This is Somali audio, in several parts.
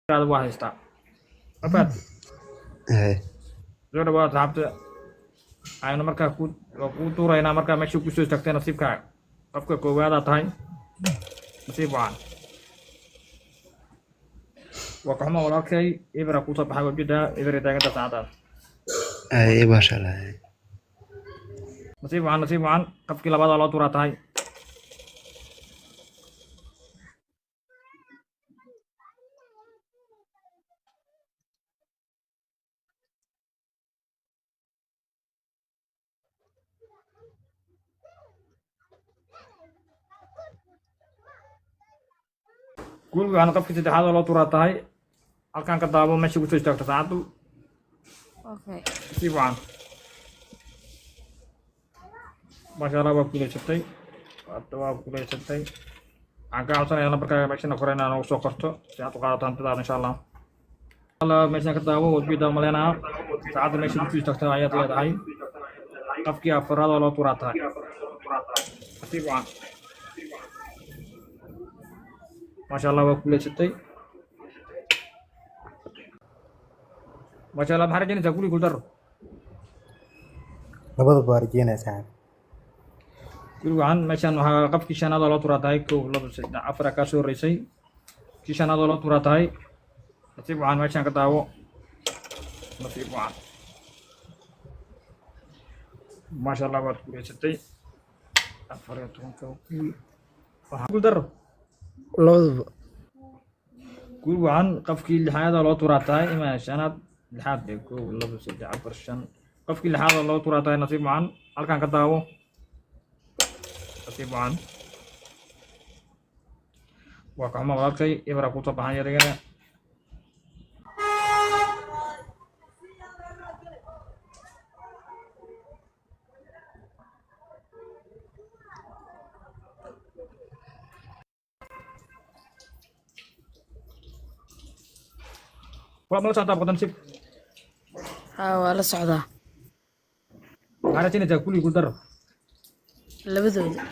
Waa haystaa afaad. Haye. Soo dhawaad asxaabta. Aynu markaa ku waa kuu tuuraynaa markaa meesha kusoo istaagtay nasiibkaaga. Qofka koowaadaa tahay, nasiib wacan. Waa kaxuma walaalkay, ibra kuusoo baxay wajida ibra taaganta saacadaas. Haye, maasha Allah, haye. Nasiib wacan, nasiib wacan. Qofkii labaadaa loo tuuraa tahay. Guul wacan. Qofkii saddexaad oo loo tuuraa tahay. Halkan ka daabo meesha kusoo istaagto saacaddu. Okay. Nasiib wacan. Maasha Allah, waa guulaysatay. Hadda waa guulaysatay. Waxaan kaa codsanayaa lambarkaaga meeshana kore inaa noogu soo qorto si aad u qaadato hantidaada, insha Allah. Allah, meeshan ka daawo wadbiida maleynaha saacadda meesha kusoo istaagtay ayaad leedahay. Qofkii afaraad oo loo tuuraa tahay, nasiib wacan. Maasha Allah, waa guulaysatay, maasha Allah. Maxaa rajaynaysaa, guri guuldaro? Labadaba waa rajeynaya, saaxiib. Guri wacan. Meeshan waxaa qofkii shanaad oo loo tuuraa tahay. Kow, labo, saddex, afar kaa soo horreysay. Kii shanaad oo loo tuuraa tahay, nasiib wacan. Meeshan ka daawo, nasiib wacan. Maasha Allah, waad guulaysatay. 14-ka guul. Waxaa guuldaro? Labadaba. Guul wacan. Qofkii lixaad oo loo tuuraa tahay ima shanaad lixaad be. Kow, labo, saddex, afar, shan. Qofkii lixaad oo loo tuuraa tahay, nasiib wacan. Halkan ka daawo, nasiib wacan. Waa kaxuma walaalkay, ibra kusoo baxan yarigana. Waa mala socotaa boqotan nasiib? Haa, waa la socdaa. Maxaa rajaynaysaa, kulli guuldaro? Labadooda.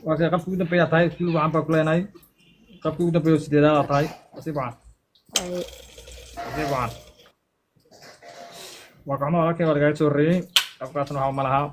Waa kay qofkii ugu dambeeyaa tahay. Kulli wacan baa ku leenahay. Qofkii ugu dambeeya oo sideedaadaa tahay, nasiib wacan. Haye. Nasiib wacan. Waa kaxuma walaalkay, waa lagaaga soo horreeyey. Qofkaasna waxaa ma lahaa.